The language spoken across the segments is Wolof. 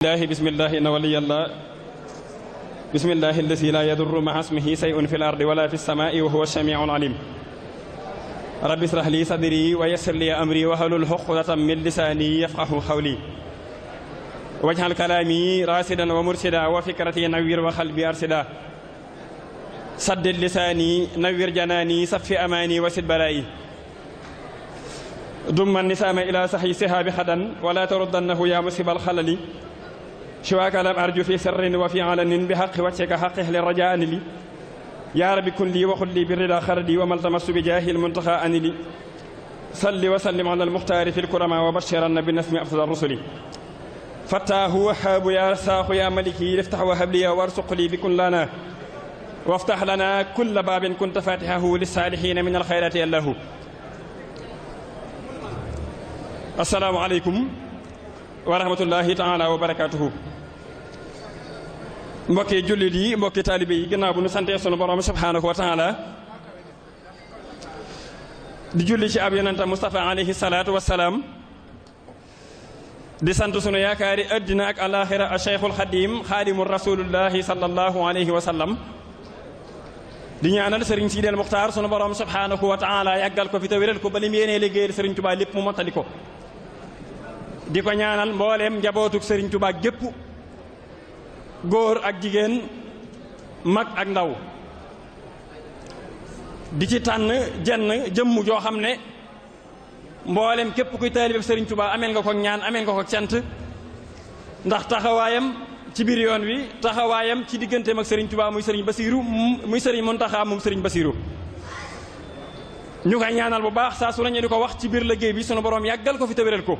الله بسم الله إن ولي الله بسم الله الذي لا يضر مع اسمه شيء في الأرض ولا في السماء وهو السميع العليم رب اشرح لي صدري ويسر لي أمري واحلل عقدة من لساني يفقهوا قولي واجعل كلامي راشدا ومرشدا وفكرتي نوير وقلبي أرشدا سدد لساني نوير جناني صف أماني وسد بلائي ضم النسام إلى صحي سحاب خدا ولا تردنه يا مصيب الخلل شواك لم أرجو في سر وفي علن بحق وجهك حقه للرجاء لي يا رب كن لي وخذ لي بالرضا خردي وما التمس بجاه المنتخى أن لي صل وسلم على المختار في الكرماء وبشرن بالنسم أفضل الرسل فتاه وهاب يا رساخ يا ملكي افتح وهب لي وارزق لي بكن لنا وافتح لنا كل باب كنت فاتحه للصالحين من الخيرات الله. السلام عليكم ورحمة الله تعالى وبركاته. mbokki jullit yi mbokki taalibe yi gannaaw bu nu santee sunu borom subhaanahu wa taala di julli ci ab yonenta Mustafa alayhi salaatu wa salaam di sant sunu yaakaari addina ak alaaxira a Cheikhul Xadim xaadimu rasuulullahi sallallahu alayhi wa sallam di ñaanal Serigne Sidel Muxtaar sunu borom subhaanahu wa taala yàggal ko fi te wéral ko ba lim yéenee liggéeyal Serigne Touba lépp mu mottali ko. di ko ñaanal mbooleem njabootuk Serigne Touba gépp góor ak jigéen mag ak ndaw di ci tànn jenn jëmm joo xam ne mbooleem képp kuy taalibe Serigne Touba ameel nga ko ñaan ameel nga ko cant ndax taxawaayam ci biir yoon wi taxawaayam ci digganteem ak Serigne Touba muy Serigne Bassirou muy Serigne Mountakha moom Serigne Bassirou ñu koy ñaanal bu baax saa su nañu di ko wax ci biir liggéey bi sunu borom yàggal ko fi te wéral ko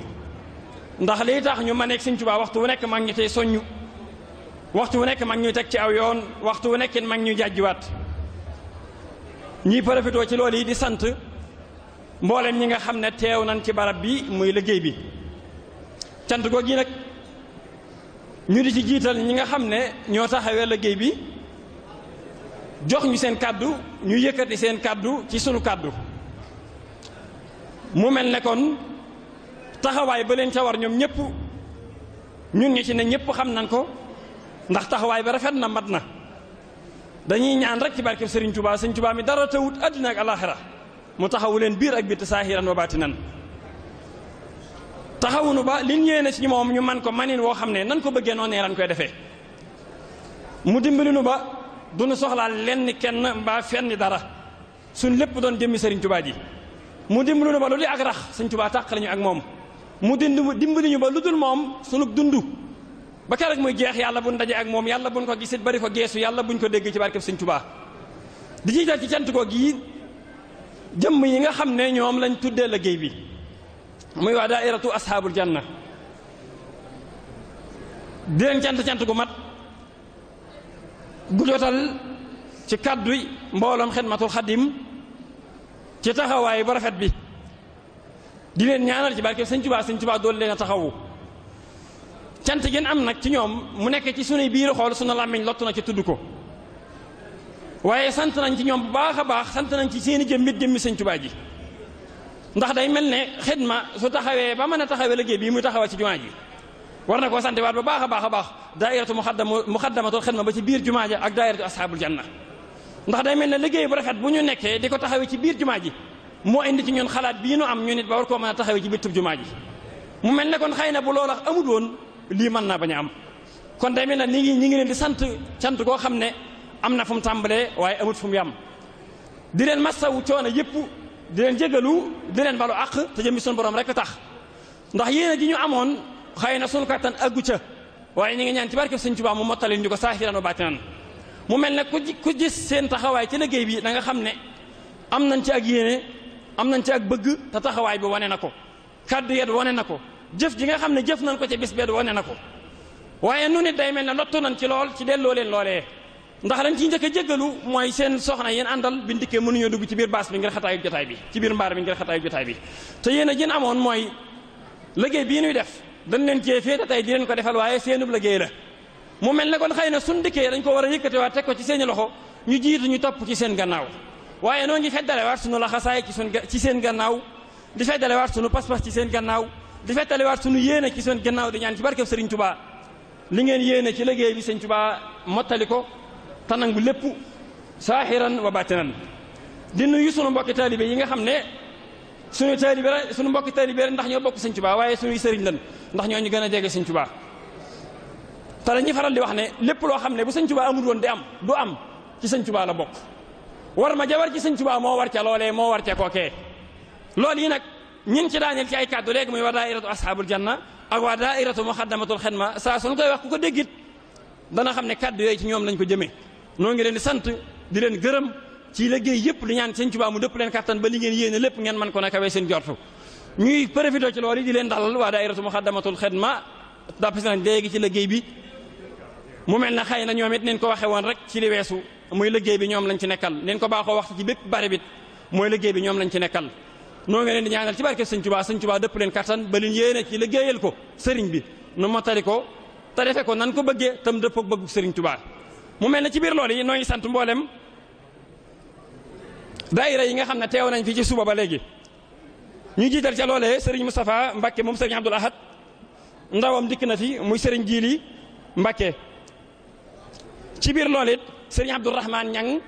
ndax lii tax ñu ma nekk Serigne Touba waxtu wu nekk mag ñu tey soññu waxtu wu nekk mag ñuy teg ci aw yoon waxtu wu nekk mag ñuy jàjjiwaat ñuy profitoo ci loolu yi di sant mboolem ñi nga xam ne teew nañ ci barab bi muy liggéey bi cant googu nag ñu di ci jiital ñi nga xam ne ñoo taxawee liggéey bi jox ñu seen kàddu ñu yëkkati seen kàddu ci sunu kàddu mu mel ne kon taxawaay ba leen ca war ñoom ñëpp ñun ñi ci ne ñëpp xam nañ ko ndax taxawaay ba rafet na mat na dañuy ñaan rek ci barkeb Serigne Touba Serigne Touba mi dara tawut àddina ak alaxira mu taxawu leen biir ak bitti saahiran wa baatinan taxawunu ba liñ yéene ci moom ñu man ko manin woo xam ne nan ko bëggee noonu lañ koy defee mu dimbali nu ba du nu soxlaal lenn kenn mbaa fenn dara suñ lépp doon jëmmi Serigne Touba ji mu dimbali nu ba lu li ak rax Serigne Touba tàqale ñu ak moom mu dimbali ñu ba lu dul moom sunu dund ba keroog muy jeex yàlla buñ daje ak moom yàlla buñ ko gisit bari ko geesu yàlla buñ ko dégg ci barkeb Serigne Touba di jiital ci cant ko gi jëmm yi nga xam ne ñoom lañ tuddee liggéey bi muy waa daairatu ashaabul janna di leen cant gu mat gu jotal ci kàddu mbooloom xidmatul xadim ci taxawaay bu rafet bi di leen ñaanal ci barkeb Serigne Touba doolu leen a taxawu cant gën am nag ci ñoom mu nekk ci sunuy biir xool sunu làmmiñ lottu na ci tudd ko waaye sant nañ ci ñoom bu baax a baax sant nañ ci seeni jëmmit jëmmi Serigne Touba ji ndax day mel ne xidma su taxawee ba mën a taxawee liggéey bii muy taxawal ci jumaa ji war na koo sant waat ba baax a baax daairatu muxaddamatul xidma ba ci biir jumaa ji ak daairatu ashaabul janna ndax day mel ne liggéey bu rafet bu ñu nekkee di ko taxawee ci biir jumaa ji moo indi ci ñun xalaat bii nu am ñu nit ba war koo mën a taxawee ci biir tub jumaa ji mu mel ne kon xëy na bu loola amul woon lii mën naa bañ a am kon day mel ne ñi ngi leen di sant koo xam ne am na fu mu tàmbalee waaye amut fu mu yam di leen massawu coono yëpp di leen jégalu di leen balu àq te jëmmi sunu borom rek tax ndax yéen a ji ñu amoon xëy na sunu kattan aggu ca waaye ñu ngi ñaan ci barkeb Serigne Touba mu mottali ñu ko saahiran wa baatinan mu mel ne ku gis seen taxawaay ci liggéey bi da nga xam ne am nañ ci ak yéene am nañ ci ak bëgg te taxawaay bi wane na ko kàddu yet wane na ko jëf ji nga xam ne jëf nañ ko ci bis bee wane na ko waaye nu nit day mel ne lottu nañ ci lool ci delloo leen loolee ndax lañ ciy njëkk a jéggalu mooy seen soxna yéen àndal bi ndikkee mënuñoo dugg ci biir baas bi ngir xataayu jotaay bi ci biir mbaar bi ngir xataayu jotaay bi te yéen a jën amoon mooy liggéey bii nuy def dañ leen cee féete tey di leen ko defal waaye seenub liggéey la mu mel ne kon xëy na suñ dikkee dañ ko war a yëkkatewaat teg ko ci seeni loxo ñu jiitu ñu topp ci seen gannaaw waaye noo ngi feddalewaat sunu laxasaay ci seen gannaaw di feddalewaat sunu pas-pas ci seen gannaaw di feddalewaat sunu yéene ci seen gannaaw di ñaan ci barkeb Serigne Touba li ngeen yéene ci liggéey bi sëñ Tuubaa mottali ko te nangu lépp saahiran wa baatinan. di nuyu sunu mbokki taalibe yi nga xam ne sunu mbokki taalibe ndax ñoo bokk sëñ Tuubaa waaye sunuy sëriñ lan ndax ñoo ñu gën a jege sëñ Tuubaa. te dañuy faral di wax ne lépp loo xam ne bu sëñ Tuubaa amul woon du am ci sëñ Tuubaa la bokk. war ma ja war ci sëñ Tuubaa moo war ca loolee moo war ca kookee. loolu yi nag ñin ci daaneel ci ay kàddu léegi muy waa daairatu ashaabul janna ak waa daairatu muxaddamatul xidma saa suñ koy wax ku ko déggit dana xam ne kàddu yooyu ci ñoom lañ ko jëmee. noo ngi leen di sant di leen gërëm ci liggéey yëpp di ñaan sëñ Tuubaa mu dëpp leen kattan ba li ngeen yéene lépp ngeen mën ko nakawee seen jortu. ñuy profité ci loolu yi di leen dalal waa daairatu muxaddamatul xidma dàpp si nañ léegi ci liggéey bi mu mel na xëy na ñoom it neen ko waxee woon rek ci li weesu muy liggéey bi ñoom lañ ci nekkal neen ko baaxoo waxtu ci bépp bari bit mooy liggéey bi ñoom lañ ci nekkal. noo ngi leen di ñaanal ci barke sëñ Tuubaa dëpp leen kattan ba liñ yéene ci liggéeyal ko sëriñ bi nu mottali ko te defe ko nan ko bëggee tam dëppoo bëggu sëriñ Tuubaa. mu mel ne ci biir loolu yi noo ngi sant mboolem daayira yi nga xam ne teew nañ fi ci suba ba léegi ñu jiital ca loolee sëriñ Moustapha Mbakke moom sëriñ Abdoul Ahad ndawam dikk na fi muy sëriñ Jiili Mbakke. ci biir loolu it sëriñ Abdourahman Ñang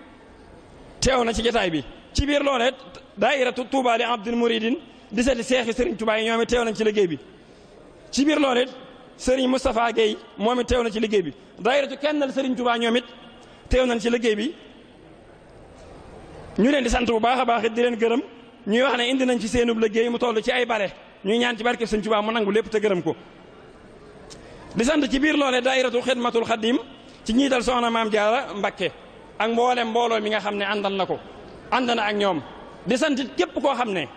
teew na ci jotaay bi. ci biir loolu it daairatu Touba li Abdul Muridin di seeti seexi sëriñ Touba yi ñoom it teew nañ ci liggéey bi. ci biir loolu it sëriñ Moustapha Guèye moom it teew na ci liggéey bi daairatu kennal sëriñ Touba ñoom it teew nañ ci liggéey bi. ñu leen di sant bu baax a baax it di leen gërëm ñuy wax ne indi nañ ci seenub liggéey mu toll ci ay bare ñuy ñaan ci barke sëriñ Touba mu nangu lépp te gërëm ko. di sant ci biir loolee daairatu xidmatul xadim ci ñiital soxna maam Jaara Mbakke ak mbooloo mi nga xam ne àndal na ko ànd na ak ñoom. di sant képp koo xam ne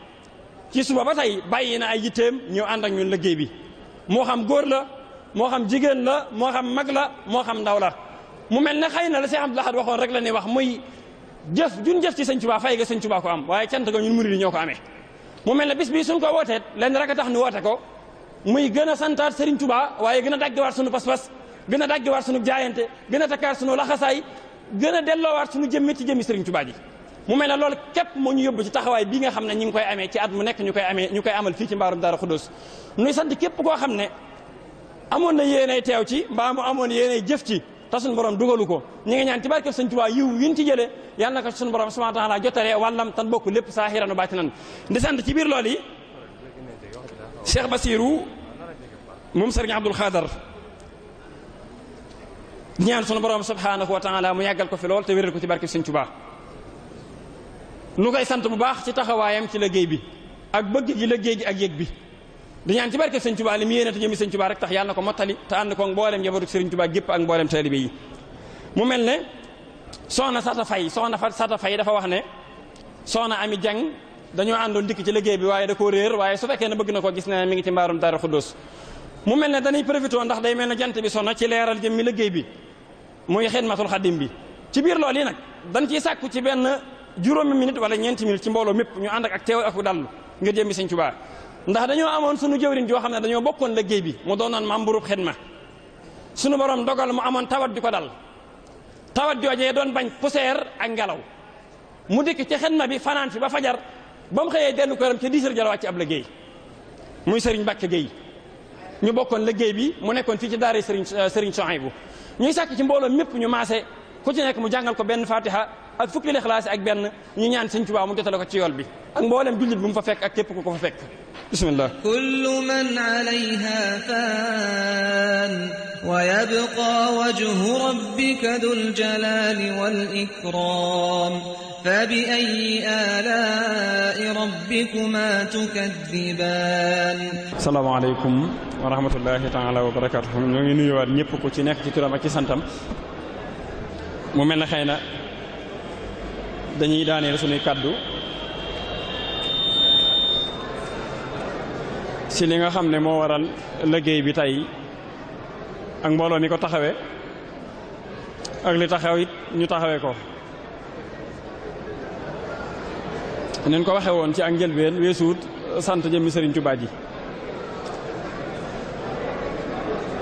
ci suba ba tey bàyyi na ay yitteem ñëw ànd ak ñun liggéey bi moo xam góor la moo xam jigéen la moo xam mag la moo xam ndaw la. mu mel ne xëy na la Cheikh Abdoul Ahad waxoon rek la ñuy wax muy jëf jëf ci sëñ Tuubaa fay ga sëñ Tuubaa ko am waaye cant ga ñun murid yi ñoo ko amee. mu mel ne bis bii suñ ko wooteet lenn rek a tax ñu woote ko muy gën a santaat Sëriñ Tuubaa waaye gën a daggewaat sunu pas-pas gën a daggewaat sunu jaayante gën a takkaat sunu laxasaay gën a delloowaat sunu jëmmi ci jëmmi Sëriñ Tuubaa ji. mu mel ne loolu képp moo ñu yóbbu ci taxawaay bii nga xam ne ñi ngi koy amee ci at mu nekk ñu koy amal fii ci mbaarum Daaru Xudoos. nuy sant képp koo xam ne amoon na yéenay teew ci mbaa mu amoon yéenay jëf ci te suñu borom dugalu ko ñi ngi ñaan ci barke Sëriñ Tuubaa yiw yin ci jëlee yàlla na ko suñu borom subhaanahu wa taala jotalee wàllam tan bokk lépp saahiran wa baatinan. di sant ci biir loolu yi Cheikh Basirou moom Sëriñ Abdul Xaadar ñaan sunu borom subhaanahu wa taala mu yàggal ko fi lool te wéral ko ci barke Sëriñ Tuubaa. nu koy sant bu baax ci taxawaayam ci liggéey bi ak bëgg gi liggéey gi ak yëg bi di ñaan ci barke Sëriñ Tuubaa li mu yéene te jëmi Sëriñ Tuubaa rek tax yàlla na ko mottali te ànd ko mboolem njabootu Sëriñ Tuubaa gépp ak mboolem taalibe yi. mu mel ne soxna Sata Fay dafa wax ne soxna Ami Jang dañoo àndoon dikk ci liggéey bi waaye da koo réer waaye su fekkee ne bëgg na ko gis ne mi ngi ci mbaarum Daaru Xudoos. mu mel ne dañuy profité ndax day mel ne jant bi sonna ci leeral jëm mi liggéey bi muy xidmatul xadim bi. ci biir loolu yi nag dañ ciy sàkku ci benn juróomi minute wala ñeenti minute ci mbooloo mépp ñu ànd ak teew ak dallu ngir jëmmi Sëriñ Tuubaa ndax dañoo amoon sunu jëwriñ joo xam ne dañoo bokkoon liggéey bi mu doonoon membre xidma sunu borom dogal mu amoon tawat di ko dal tawat joojee doon bañ poussière ak ngelaw mu dikk ci xidma bi fanaan fi ba fajar ba mu xëyee dellu këram ca 10 heures jëla wàcc ab liggéey muy Sëriñ Mbàkke Géey ñu bokkoon liggéey bi mu nekkoon fii ci daara Sëriñ Sohaybu ñuy sàkk ci mbooloo mépp ñu maase ku ci nekk mu jàngal ko benn fatiha ak fukki Ixlaas ak benn ñu ñaan Sëriñ Tuubaa mu jotale ko ci yool bi ak mboolem jullit bu mu fa fekk ak képp ku ko fa fekk bismillah. kullu man alayha fan wa yabqa wajhu rabbika dhul jalali wal ikram fa bi ayyi ala'i rabbikuma tukadhiban. Assalaamu alaykum wa rahmatullahi ta'ala wa barakatuh. ñoo ngi nuyuwaat ñëpp ku ci nekk ci turam ak ci santam. mu mel ne xëy na dañuy daaneel suñuy kàddu ci li nga xam ne moo waral liggéey bi tey ak mbooloo mi ko taxawee ak li taxaw it ñu taxawee ko. neen ko waxe woon ci ak njëlbeen weesuut sant jëmmi Sëriñ Tuubaa ji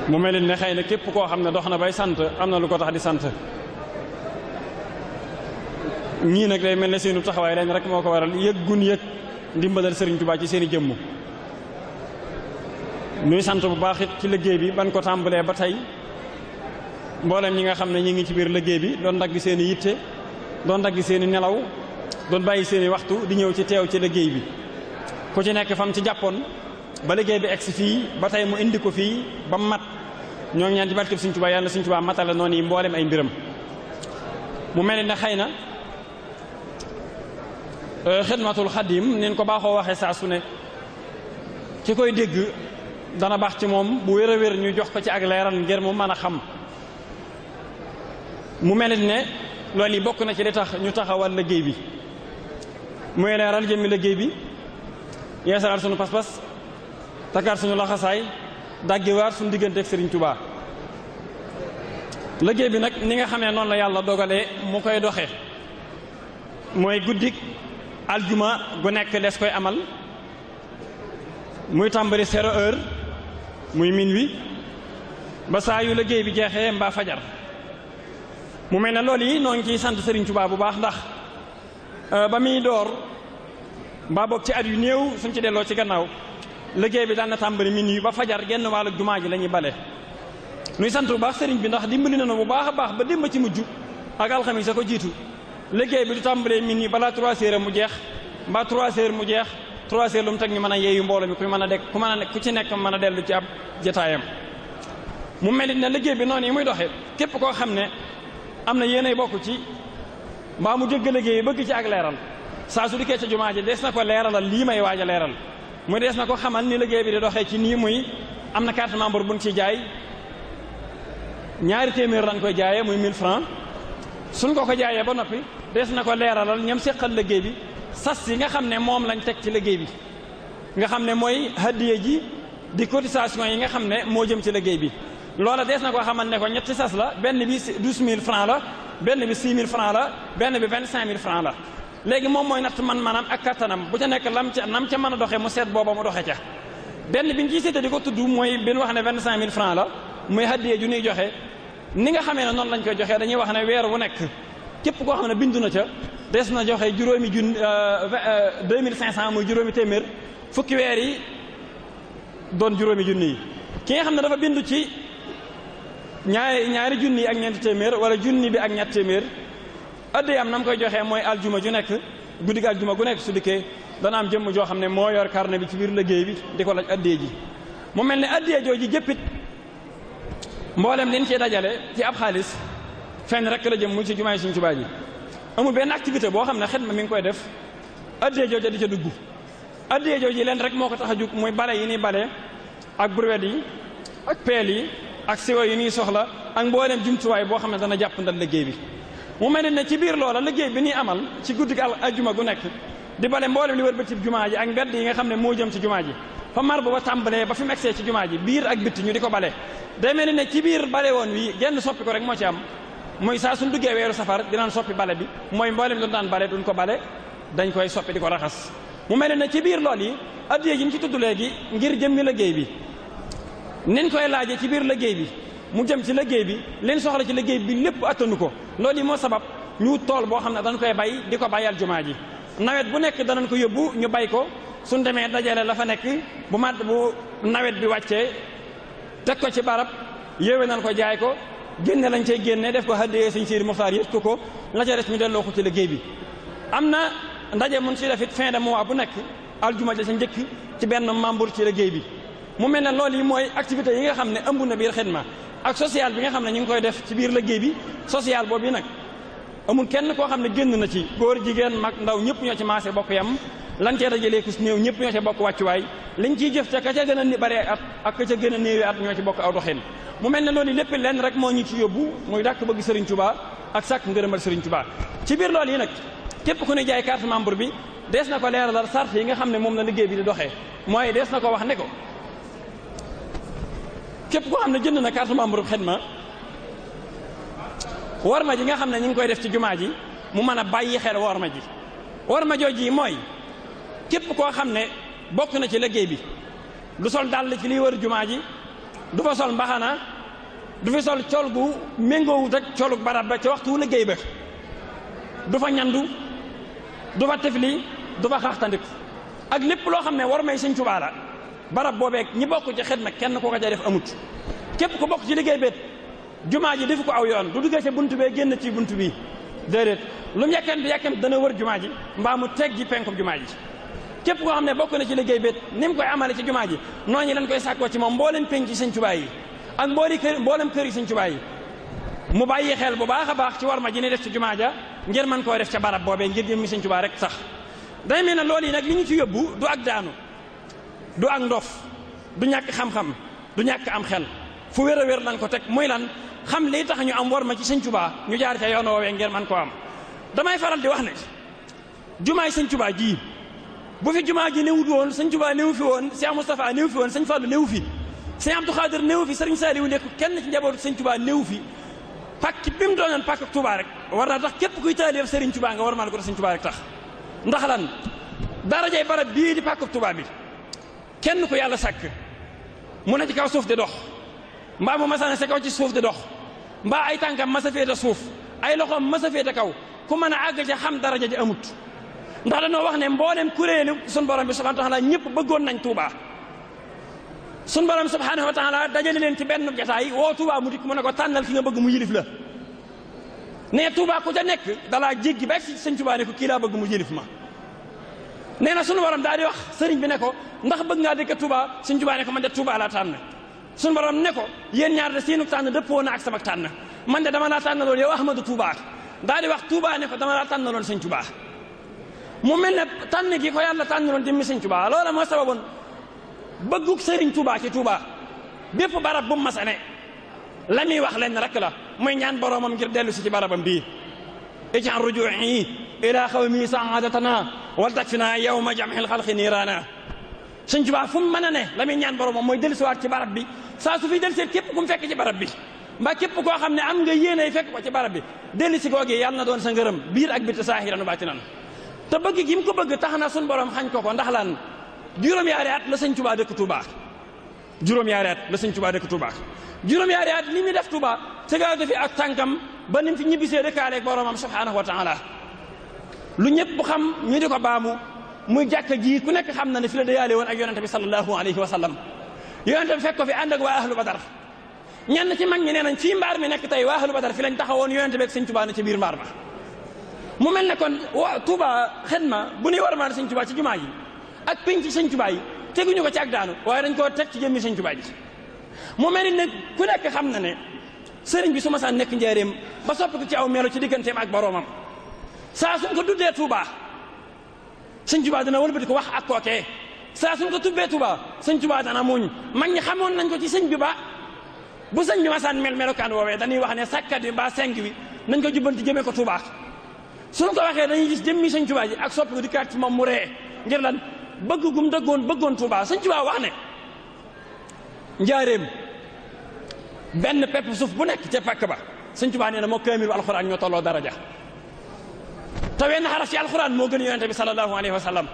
mu mel ne xëy na képp koo xam ne dox na bay sant am na lu ko tax di sant. ñii nag day mel ne seenu taxawaay leen rek moo ko waral yëg gun yëg ndimbalal Sëriñ Tuubaa ci seen i jëmm. nuy sant bu baax it ci liggéey bi ban ko tàmbalee ba tey mboolem ñi nga xam ne ñi ngi ci biir liggéey bi doon dagg seen i yitte doon dagg seen i nelaw doon bàyyi seen i waxtu di ñëw ci teew ci liggéey bi ku ci nekk fam ci jàppoon ba liggéey bi egsi fii ba tey mu indi ko fii ba mat ñoo ngi ñaan ci barkeb Sëriñ Tuubaa yàlla Sëriñ Tuubaa matale noonu yi mboolem ay mbiram mu mel ne xëy na xidmatul xadim nin ko baaxoo waxee saa su ne ki koy dégg dana baax ci moom bu wér a wér ñu jox ko ci ak leeral ngir mu mën a xam mu mel ne loolu yi bokk na ci li tax ñu taxawal liggéey bi muy leeral jëmmi liggéey bi yeesalaat sunu pas-pas takkaat suñu laxasaay daggiwaat suñu diggante ak Sëriñ Tuubaa liggéey bi nag ni nga xamee noonu la yàlla dogalee mu koy doxe mooy guddik aljuma gu nekk des koy amal muy tàmbali 0 heure muy minuit ba saa yu liggéey bi jeexee mbaa fajar mu mel ne loolu yi noo ngi ciy sant Sëriñ Tuubaa bu baax ndax ba muy door mbaa boog ci at yu néew suñ ci delloo ci gannaaw liggéey bi daan na tàmbali minuit ba fajar genn wàllu jumaa ji la ñuy bale nuy sant bu baax sëriñ bi ndax dimbali na bu baax a baax ba démb ci mujj ak alxamis a ko jiitu liggéey bi du tàmbalee minuit balaa 3 heures mu jeex mbaa 3 heures mu jeex 3 heures lu mu teg ñu mën a yeeyu mbooloo mi ku mën a dekk ku ci nekk mën a dellu ci ab jotaayam mu melit ne liggéey bi noonu yi muy doxee képp koo xam ne am na yéenay bokk ci mbaa mu dégg liggéey bëgg ci ak leeral saa su dikkee ca jumaa ji des na ko leeralal lii may waaj a leeral muy des na ko xamal ni liggéey bi di doxee ci nii muy am na carte membre buñ ci jaay ñaari téeméer lañ koy jaayee muy 1000 francs suñ ko jaayee ba noppi des na ko leeralal ñam seqal liggéey bi sas yi nga xam ne moom lañ teg ci liggéey bi nga xam ne mooy hadiya ji di cotisation yi nga xam ne moo jëm ci liggéey bi loola des na ko xamal ne ko ñetti sas la benn bi 12000 francs la benn bi 6000 francs la benn bi 25000 francs la léegi moom mooy natt man-manam ak kattanam bu ca nekk nam ca mën a doxee mu seet booba mu doxe ca benn bi ñu ciy seete di ko tudd mooy bi ñu wax ne 25000 francs la muy hadiya ju ñuy joxe ni nga xamee ne noonu lañ koy joxee dañuy wax ne weer wu nekk képp koo xam ne bindu na ca des na joxe juróomi 2500 muy juróomi téeméer fukki weer yi doon juróomi junni yi ki nga xam ne dafa bindu ci ñaari junni yi ak ñeenti téeméer wala junni bi ak ñetti téeméer addiya am na mu koy joxee mooy aljuma ju nekk guddi aljuma gu nekk su dikkee dana am jëmm joo xam ne moo yor carnet bi ci biir liggéey bi di ko laaj addiya ji mu mel ne addiya jooji jëppit mboolem liñ ciy dajale ci ab xaalis fenn rek la jëm mu ci jumaay Sëriñ Tuubaa ji amul benn activité boo xam ne xidma mi ngi koy def addiya jooja di ca dugg addiya jooji leen rek moo ko tax a jug muy bale yi ñuy bale ak brouette yi ak peel yi ak siwo yi ñuy soxla ak mboolem jumtuwaay boo xam ne dana jàpp ndal liggéey bi mu mel ne ci biir loola liggéey bi ñuy amal ci guddi aljuma gu nekk di bale mboolem li wër ba ci jumaa ji ak mbedd yi nga xam ne moo jëm ci jumaa ji fa mar ba tàmbalee ba fi mu egsee ci jumaa ji biir ak bitti ñu di ko bale day mel ne ci biir bale woon wi genn soppi ko rek moo ci am muy saa suñ duggee weeru safar dinaan soppi bale bi mooy mboolem doon daan bale duñ ko bale dañ koy soppi di ko raxas mu mel ne ci biir lool yi addiya ji ñu ci tudd léegi ngir jëmmi liggéey bi niñ koy laajee ci biir liggéey bi mu jëm ci liggéey bi leen soxla ci liggéey bi lépp attanu ko loolu yi moo sabab ñu tool boo xam ne dañ koy bay di ko bayal jumaa ji nawet bu nekk danañ ko yóbbu ñu bay ko suñ demee dajale la fa nekk bu nawet bi wàccee teg ko ci barab yéwé nañ ko jaay ko génne lañ cey génne def ko haddiyee Sëriñ Sidi Muxtaar yët ko la ca des ñu delloo ko ci liggéey bi am na ndaje mun si def it fin de mois bu nekk aljuma ja sa njëkk ci benn membre ci liggéey bi mu mel ne loolu yi mooy activité yi nga xam ne ëmb na biir xidma ak social bi nga xam ne ñu ngi koy def ci biir liggéey bi social boobu nag amul kenn koo xam ne génn na ci góor jigéen mag ndaw ñëpp ñoo ci maase bokk yam lan cee dajalee ku si néew ñëpp ñoo ci bokk wàccuwaay liñ ciy jëf ca ka ca gën a bare at ak ka ca gën a néewi at ñoo ci bokk aw doxin mu mel ne loolu lépp lenn rek moo ñu ci yóbbu muy dàkk bëgg Serigne Touba ak sàkk ngërëmal Serigne Touba ci biir loolu yi nag képp ku ne jaay carte membre bi dees na ko leeralal sart yi nga xam ne moom la liggéey bi di doxee mooy dees na ko wax ne ko képp koo xam ne jënd na carte membre xidma worma ji nga xam ne ñu ngi koy def ci jumaa ji mu mën a bàyyi xel worma ji worma jooji yi mooy képp koo xam ne bokk na ci liggéey bi du sol dàll ci liy wër jumaa ji du fa sol mbaxana du fi sol col gu méngoowut ak colug barab ba ca waxtu liggéey ba du fa ñandu du fa tifli du fa xaaxtandiku ak lépp loo xam ne war may Sëñ Tuubaa la barab boobeeg ñi bokk ci xidma kenn ko ca def amut képp ku bokk ci liggéey beet jumaa ji defu ko aw yoon du duggee ca buntu bee génn ci buntu bii déedéet lu mu yàkkam dana wër jumaa ji mbaa mu teg ji penku jumaa ji képp koo xam ne bokk na ci liggéey bi ni mu koy amale ci jumaa ji noonu lañ koy sàkkoo ci moom mboolem penc ci Sëñ Tuubaa yi ak mboolem kër yi Sëñ Tuubaa yi mu bàyyi xel bu baax a baax ci war ma ji ne def ci jumaa ja ngir mën koo def ca barab boobee ngir jëm mi Sëñ Tuubaa rek sax day mel ne loolu yi nag li ñu ci yóbbu du ak daanu du ak ndof du ñàkk xam-xam du ñàkk am xel fu wér a wér lan ko teg muy lan xam lii tax ñu am war ma ci Sëñ Tuubaa ñu jaar ca yoon woowee ngir mën koo am damay faral di wax ne jumaay Sëñ Tuubaa ji bu fi jumaa ji néewut woon Sëñ Tuubaa néew fi woon Cheikh Moustapha néew fi woon Sëñ Fallu néew fi Sëñ Abdou Khadir néew fi Sëriñ Saliou nekk kenn ci njabootu Sëñ Tuubaa néew fi pàkk bi mu doonoon pàkk ak Tuubaa rek war naa tax képp kuy taalif Sëriñ Tuubaa nga war maa la ko def Sëñ Tuubaa rek tax ndax lan darajay barab bii di pàkk ak Tuubaa bi kenn ko yàlla sàkk mu ne ci kaw suuf di dox mbaa mu masana sa kaw ci suuf di dox mbaa ay tànkam masa féete suuf ay loxoom masa féete kaw ku mën a àgg ca xam daraja ji amut ndax dañoo wax ne mboolem kuréelu sun borom bi subhanahu wa taala ñëpp bëggoon nañ Tuubaa sun borom subhanahu wa taala dajale leen ci benn jataay woo Tuubaa mu dikk mu ne ko tànnal ki nga bëgg mu yilif la ne Tuubaa ku ca nekk dalaa jéggi ba ci Sëñ Tuubaa ne ko kii laa bëgg mu yilif ma nee na sunu borom daal di wax sëriñ bi ne ko ndax bëgg ngaa dëkk Tuubaa Sëñ Tuubaa ne ko man de Tuubaa laa tànn sunu borom ne ko yéen ñaar de seenu tànn dëppoo na ak sama tànn man de dama laa tànnaloon yow Ahmadu Tuubaa daal di wax Tuubaa ne ko dama laa tànnaloon Sëñ Tuubaa mu mel ne tànn gi ko yàlla tànnaloon jëmmi Sëñ Tuubaa loola moo sababoon bëggug sëriñ Tuubaa ci Tuubaa bépp barab bu mu mas a ne la muy wax leen rek la muy ñaan boromam ngir dellu si ci barabam bii ij'al ruju'i ila qawmi sa'adatana wal takfina yawma jam'il xalqi niirana Sëñ Tuubaa fu mu mën a ne la muy ñaan boromam mooy dellu siwaat ci barab bi saa su fi dellu si képp ku mu fekk ci barab bi mbaa képp koo xam ne am nga yéene fekk ko ci barab bi dellu si googi yàlla na doon sa ngërëm biir ak biti saahiran wa baatinan te bëgg gi mu ko bëgg tax na sun borom xañ ko ko ndax lan juróom-yaari at la Sëñ Tuubaa dëkk Tuubaa juróom-yaari at la Sëñ Tuubaa dëkk Tuubaa juróom-yaari at li muy def Tuubaa tegaatu fi ak tànkam ba ni mu fi ñibbisee dëkkaaleeg boromam subhaanahu wa taala lu ñëpp bu xam ñu di ko baamu muy jàkka ji ku nekk xam na ne fi la dayaale woon ak yonente bi sallallahu alayhi wa sallam yonente bi fekk ko fi ànd ak waa ahlu badar ñenn ci mag ñi nee nañ fii mbaar mi nekk tey waa ahlu badar fi lañ taxawoon yonente bi ak Sëñ Tuubaa ne ci biir mbaar ma mu mel ne kon waa Tuubaa xidma bu ñuy war maan Sëñ Tuubaa ci jumaa yi ak penc Sëñ Tuubaa yi teguñu ko ci ak daanu waaye dañ koo teg ci jëmmi Sëñ Tuubaa ji mu mel ne ku nekk xam na ne sëriñ bi su ma saan nekk njaareem ba soppi ko ci aw melo ci digganteem ak boroomam saa suñ ko tuddee Tuubaa Sëñ Tuubaa dana wëlbati ko wax ak kookee saa suñ ko tubbee Tuubaa Sëñ Tuubaa dana muñ mag ñi xamoon nañ ko ci sëñ bi ba bu sëñ bi ma saan melokaan woowee dañuy wax ne sàkkat bi mbaa seng bi nañ ko jubbanti jëmee ko Tuubaa suñ ko waxee dañuy gis jëmmi Sëñ Tuubaa ji ak soppi ko dikkaat ci moom mu ree ngir lan bëgg gum bëggoon Tuubaa Sëñ Tuubaa wax ne njaareem benn pepp suuf bu nekk ca pàkk ba Sëñ Tuubaa nee na moo kaamilu alxuraan ñoo tolloo daraja te wenn xaraf ci alxuraan moo gën yonente bi sallallahu alayhi wa sallam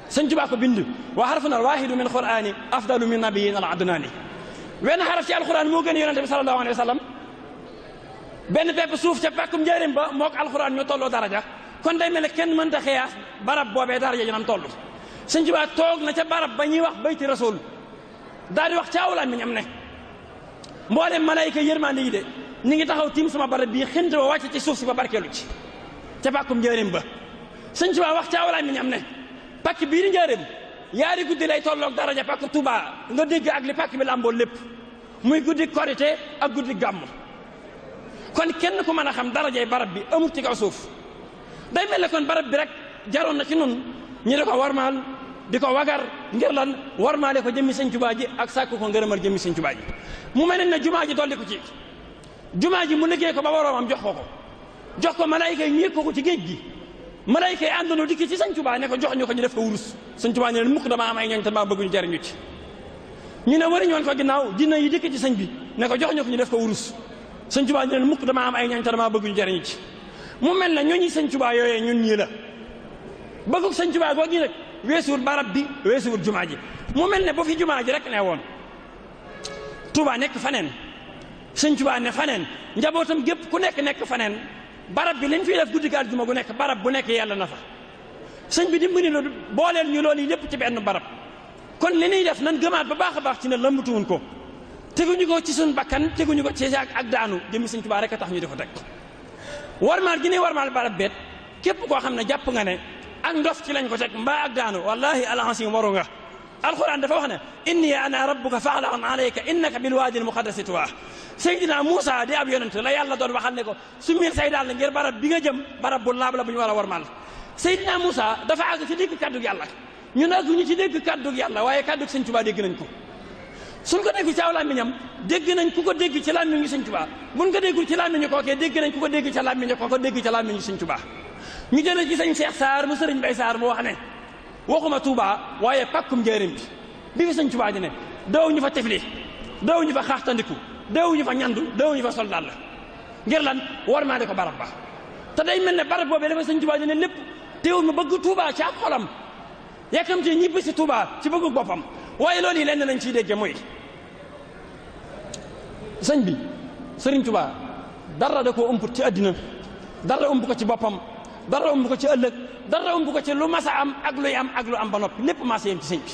Sëñ Tuubaa ko bind wa harfun alwaahidu min qur'ani afdalu min nabiyyin al adnaani wenn xaraf ci alxuraan moo gën yonente bi sallallahu alayhi wa sallam benn pepp suuf ca pàkkum njaareem ba mook alxuraan ñoo tolloo daraja kon day mel ne kenn mënta xiyaas barab boobee daraja ñu nam toll Sëñ Tuubaa toog na ca barab ba ñuy wax bayti rasul daal di wax caawulaan mi ñam ne mboolem malaayika yërmande yi de ñi ngi taxaw tiim sama barab bii xënt ba wàcc ci suuf si ba barkeelu ci ca pàkkum njaareem ba Sëñ Tuubaa wax caawulaan mi ñam ne pàkk bii di njaareem yaari guddi lay tolloog daraja pàkk Tuubaa nga dégg ak li pàkk bi làmboo lépp muy guddi korite ak guddi gàmm kon kenn ku mën a xam darajay barab bi amut ci kaw suuf day mel ne kon barab bi rek jaroon na ci nun ñi di ko warmaal di ko wagar ngir lan warmaale ko jëmmi Sëñ Tuubaa ji ak sàkku ko ngërëmal jëmmi Sëñ Tuubaa ji mu mel ne jumaa ji dolli ko ci jumaa ji mu liggéey ko ba boroomam jox ko malaayika yi ñu yëg ko ci géej gi malaayika yi àndandoo dikk ci Sëñ Tuubaa ne ko jox ñu ko ñu def ko wurus Sëñ Tuubaa ne leen mukk dama am ay ñooñ te dama bëgg ñu jariñu ci ñu ne wariñu woon ko ginnaaw dina yi dikk ci sëñ bi ne ko jox ñu ko ñu def ko wurus Sëñ Tuubaa ne leen mukk dama am ay ñooñ te dama bëgg ñu jariñu ci mu mel ne ñooñu Sëñ Tuubaa yooyee ñun ñii la bëggug Sëñ Tuubaa googu nag weesuwul barab bi weesuwul jumaa ji mu mel ne bu fi jumaa ji rek ne woon Tuubaa nekk faneen Sëñ Tuubaa ne faneen njabootam gépp ku nekk faneen barab bi lañ fiy def guddi àjjuma gu nekk barab bu nekk yàlla na fa sëñ bi dimbali la booleel ñu loolu yi lépp ci benn barab kon li ñuy def nan gëmaat ba baax a baax ci ne lëmbatuwun ko teguñu ko ci suñu bakkan teguñu ko ci ak daanu jëmmi Sëñ Tuubaa rek a tax ñu di ko teg warmaal gi ne warmaal barab beet képp koo xam ne jàpp nga ne ak ndof ci lañ ko teg mbaa ak daanu wallahi alhasim waru nga alquran dafa wax ne inni ana rabbuka fa'lan alayka innaka bil waadi al muqaddasi tuwa Seydina Muusa di ab yonent la yàlla doon waxal ne ko sumil say daal ngir barab bi nga jëm barab bu laab la bu ñu war a warmaal Seydina Muusa dafa àgg ci dégg kàddug yàlla ñun àgg ñu ci dégg kàddug yàlla waaye kàddug Sëñ Tuubaa dégg nañ ko suñ ko dégg ci aw làmmiñam dégg nañ ku ko dégg ci làmmiñu Sëñ Tuubaa buñ ko déggul ci làmmiñu kookee dégg nañ ku ko dégg ci làmmiñu kooko dégg ci làmmiñu Sëñ Tuubaa ñu jëlee ci sëñ Cheikh Sarr mu sëriñ Bay Sarr mu wax ne waxuma Touba waaye pàkkum njëriñ bi fi Sëñ Tuubaa di ne daw ñu fa tefli daw ñu fa xaaxtandiku daw ñu fa ñandu daw ñu fa soldat la ngir lan war maa di ko barab ba te day mel ne barab boobee dafa Sëñ Tuubaa di ne lépp teewul mu bëgg Touba ci ab xolam yàkkamte ñibbi si Touba ci bëggu boppam waaye loolu yi lenn lañ ciy dégge mooy sëñ bi Sëriñ Tuubaa dara da koo umput ci àddina dara ump ko ci boppam dara ump ko ci ëllëg dara ump ko ci lu mas a am ak luy am ak lu am ba noppi lépp mas yem ci sëñ bi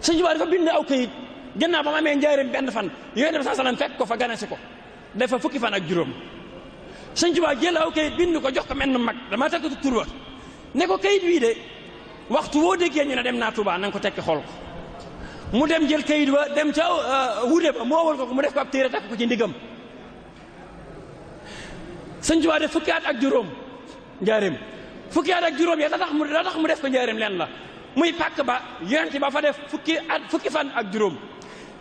Sëñ Tuubaa dafa bind aw këyit gannaaw ba mu amee njaareem benn fan Yonent bi sallam fekk ko fa ganesi ko dafa fukki fan ak juróom Sëñ Tuubaa jël aw këyit bind ko jox ko menn mag dama tekkatu tur wa ne ko këyit wii de waxtu woo déggee ñu ne dem naa Touba na nga ko tekki xool ko mu dem jël këyit wa dem ca wude ba moo wal ko mu def ko ab téere takk ko ci ndigam Sëñ Tuubaa def fukki at ak juróom njaareem fukki at ak juróom ya la tax mu def ko njaareem leen la muy pàkk ba Yonent ba fa def fukki fan ak juróom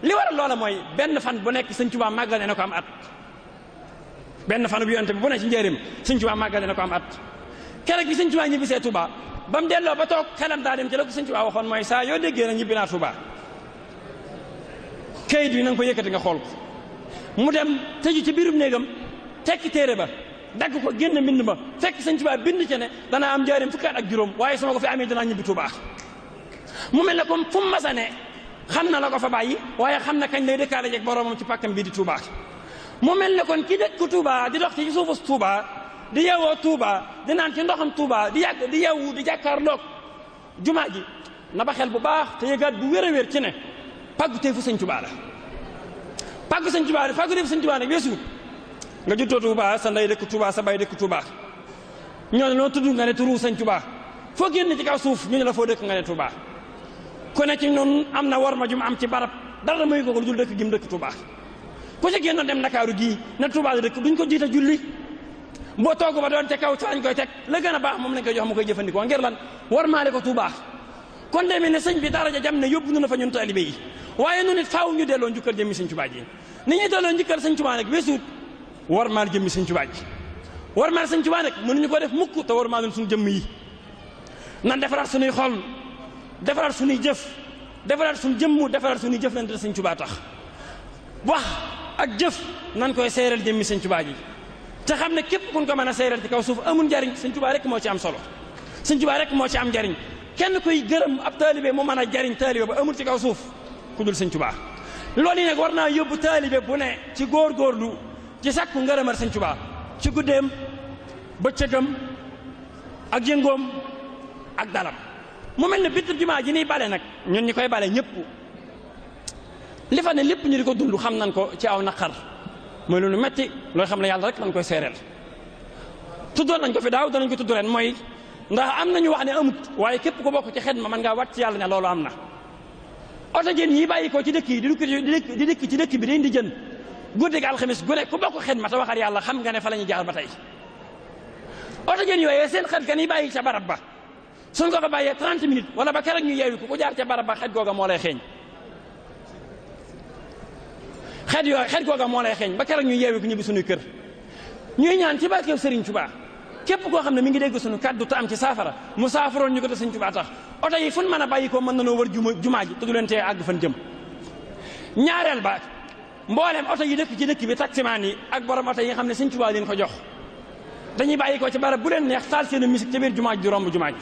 li waral loola mooy benn fan bu nekk Sëñ Tuubaa màggale na ko am at benn fan bu Yonent bi bu ne ci njaareem Sëñ Tuubaa màggale na ko am at keroog bi Sëñ Tuubaa ñibbisee Touba ba mu delloo ba toog xelam daa dem ci la ko Sëñ Tuubaa waxoon mooy saa yoo déggee na ñibbi naa Touba kayit bi na nga ko yëkkati nga xool ko mu dem tëju ci biirum néegam tekki téere ba dagg ko génn mbind ma fekk Sëñ Tuubaa bind ci ne danaa am njaareem fukki at ak juróom waaye sama ko fi amee danaa ñibbi Touba mu mel ne comme fu mu masa ne xam na la ko fa bàyyi waaye xam na kañ lay dëkkaale jeeg boromam ci pàkkam bii di Touba mu mel ne kon ki dëkk Touba di dox ci suufu Touba di yeewoo Touba di naan ci ndoxam Touba di yàgg di yeewu di jàkkaarloog jumaa ji na ba xel bu baax te yëgaat bu wér a wér ci ne pàggu teefu Sëñ Tuubaa la pàggu Sëñ Tuubaa pàggu teefu Sëñ Tuubaa nag weesuut nga juddoo Touba sa ndey dëkk Touba sa baay dëkk Touba ñoo ne noo tudd nga ne turu Sëñ Tuubaa foo génn ci kaw suuf ñu ne la foo dëkk nga ne Touba ku ne ci noonu am na war ma jum am ci barab dara muy ko lu dul dëkk gim dëkk Touba ku ci génnoon dem Ndakaaru gii ne Touba la dëkk duñ ko jiite julli boo toog ba doon te kaw ca lañ koy teg la gën a baax moom lañ koy jox mu koy jëfandikoo ngir lan war maale ko Touba kon demee ne sëñ bi daraja jam ne yóbbu nu na fa ñun taalibe yi waaye nu nit faaw ñu delloo njukkal jëmmi Sëñ Tuubaa ji ni ñuy delloo njukkal Sëñ Tuubaa nag weesuut war maal jëmmi Sëñ Tuubaa ji war maal Sëñ Tuubaa nag mënuñu ko def mukk te war maal suñu jëmm yi nan defaraat suñuy xol defaraat suñuy jëf defaraat suñu jëmm defaraat suñuy jëf lante Sëñ Tuubaa tax wax ak jëf nan koy seeral jëmmi Sëñ Tuubaa ji te xam ne képp kun ko mën a seeral ci kaw suuf amul njariñ Sëñ Tuubaa rek moo ci am solo Sëñ Tuubaa rek moo ci am njariñ kenn kuy gërëm ab taalibe mu mën a jariñ taalibe ba amul ci kaw suuf ku dul Sëñ Tuubaa loolu yi nag war naa yóbbu taalibe bu ne ci góorgóorlu ci sàkku ngërëmal Sëñ Tuubaa ci guddeem bëccëgam ak yëngoom ak dalam mu mel ne bitti jumaa ji niy bale nag ñun ñi koy bale ñëpp li fa ne lépp ñu di ko dund xam nañ ko ci aw naqar mooy lu nu metti looy xam ne yàlla rek lañ koy seereel tuddoon nañ ko fi daaw danañ ko tudd ren mooy ndax am nañu wax ne amut waaye képp ko bokk ci xet ma mën ngaa wàcc ci yàlla ne loolu am na oto jën yi bàyyi ko ci dëkk yi di dëkk ci dëkk bi dañ di jën guddi gi alxamis gu ne ku bokk xet ma te waxal yàlla xam nga ne fa la ñuy jaar ba tey oto jën yooyee seen xet kan yi bàyyi ca barab ba suñ ko fa bàyyee 30 minutes wala ba keroog ñu yeewi ko ku jaar ca barab ba xet googa moo lay xeeñ xet googa moo lay xeeñ ba keroog ñu yeewi ko ñibbi suñuy kër ñuy ñaan ci barkeeb Sëriñ Tuubaa képp koo xam ne mi ngi dégg suñu kaddu te am ci saafara mu saafaroon ñu ko te Sëñ Tuubaa tax oto yi fu ñu mën a bàyyi ko mën na noo wër jumaa ji te du leen tee àgg fan jëm ñaareel ba mboolem oto yi dëkk ci dëkk bi taximaan yi ak borom oto yi nga xam ne Sëñ Tuubaa leen ko jox dañuy bàyyi ko ci barab bu leen neex taal seen musique ci biir jumaa ji di romb jumaa ji